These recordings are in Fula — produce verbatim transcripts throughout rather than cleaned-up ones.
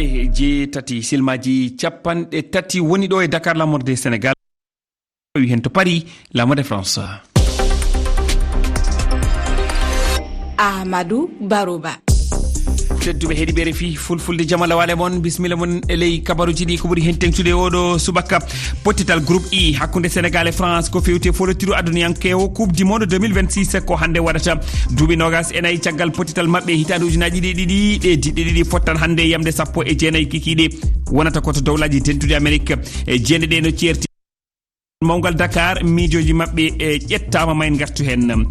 Jeetati, silmaaji capanɗe tati woni ɗo e Dakar, lamorde Sénégal. Tawi hen to Paris, lamorde France. Amadou Baroba. Tedduɓe heɗiɓe R F I Fulfulde, jama lawale mon, bismilla mon e ley kabaruji ɗi. Ko ɓuri hen teŋtude oɗo subaka, pottital groupe I hakkunde Sénégal e France ko fewti e folotiru aduniyankewo Coupe du Monde deux mille vingt-six ko hannde waɗata. Duuɓi nogas e nayi caggal pottital maɓɓe hitaande ujunaji ɗiɗi ɗiɗi, ɗe diɗɗe ɗiɗi fottan hannde e yamde sappo e jeenayi kikiiɗe. Wonata ko to dowlaji dentude Amerique. E jeende ɗe no ceerti mawngal Dakar, miijooji maɓɓe e ƴettaama, ma en ngartu heen.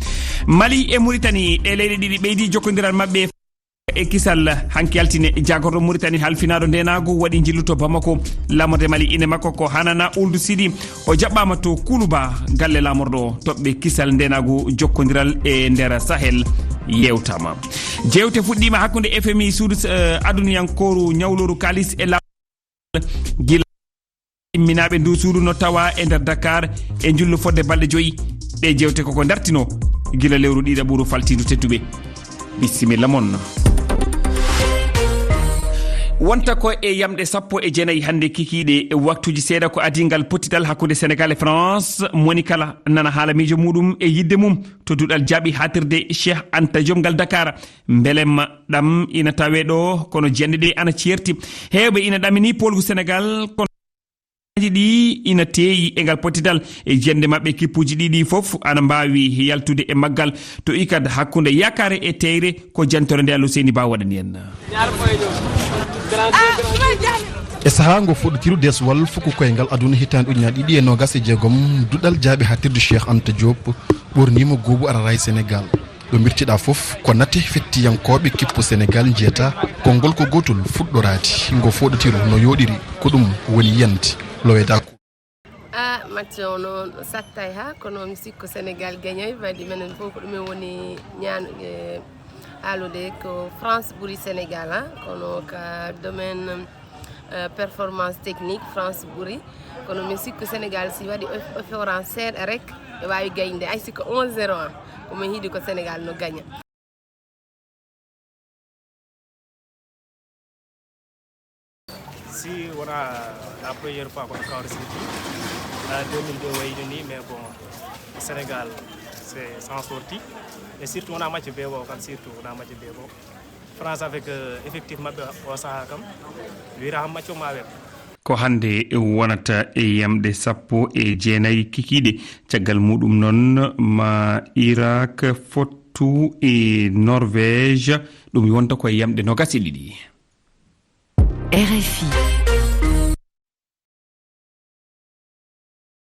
Mali e Mauritanie, ɗe leyɗe ɗiɗi ɓeydi jokkondiral maɓɓe e kisal. Hanki altine, jaagorɗo Mauritanie halfinaaɗo ndeenaagu waɗi njillu to Bamako. Lamorde Mali, ine makko ko Hanana Ould Sidi. O jaɓɓaama to Kuluba, galle laamorɗo o. Toɓɓe kisal ndeenaagu jokkondiral e nder Sahel yeewtaama. Jeewte fuɗɗiima hakkunde F M I, suudu, eh, aduniyankooru ñawlooru kaalis e laamu gila. Imminaaɓe ndu suudu no tawa e nder Dakar e njullu fodde balɗe joyi. Ɗe jeewte koko dartino gila lewru ɗiɗaɓuru faltiidu, tedduɓe. Bisimilla mon. Wonta ko e yamɗe sappo e jeenayi hannde kikiiɗe, e waktuuji seeɗa ko adii ngal pottital hakkunde Sénégal e France. Moni kala nana haala miijo muɗum e yidde mum to duɗal jaaɓi haatirde Cheikh Anta Diop ngal Dakar. Mbelemma ɗam ina tawee ɗo, kono jeenɗe ɗe ana ceerti. Heewɓe ina ɗamini poolgu Sénégal, kono aji ɗi ina teeyi e ngal pottital. E jeenɗe maɓɓe, kippuuji ɗiɗi fof ana mbaawi yaltude e maggal. To ikad hakkunde Yakare e Teyre, ko jantore nde Alhuseyni Ba waɗani en. E sahaa ngo fuɗɗotiru deswal fuku koyngal aduna hitaande ujunaaji ɗiɗi e noogas e jeegom, duɗal jaaɓi haatirde Cheikh Anta Diop ɓorniima goobu araraay Sénégal. Ɗo mirtiɗaa fof ko nate fettiyankooɓe kippu Sénégal njiyata. Konngol ko gootol fuɗɗoraade, ngo fuɗɗotiru no yooɗiri, ko ɗum woni yiyannde loweedaa ko. Ah, match o noon sattay ha, kono mi sikko Sénégal gagnay, waɗi menen fof ko ɗumen woni ñaan, eh, haalude ko France ɓuri Sénégal, ha, kono ka domaine, eh, performance technique, France ɓuri, kono mi sikko Sénégal si waɗi eff-, effort an seeɗa rek, ɓe waawi gagnude, hay si ko un zéro an, ko min yiɗi ko Sénégal no gagna. Si wona la première fois kono kawre sirti, deux mille deux wayno ni, mais bon, Sénégal c'est sans sortie, et surtout wona match beebo kam, surtout wona match beebo. France avec, euh, effectif maɓɓe o saha kam, wira kam match o ma weɓ. Ko hannde wonata e yamɗe sappo e jeenayi kikiiɗe. Caggal muɗum noon ma Irak fottu e Norvège. Ɗum wonta ko e yamɗe noogas e ɗiɗi. R F I.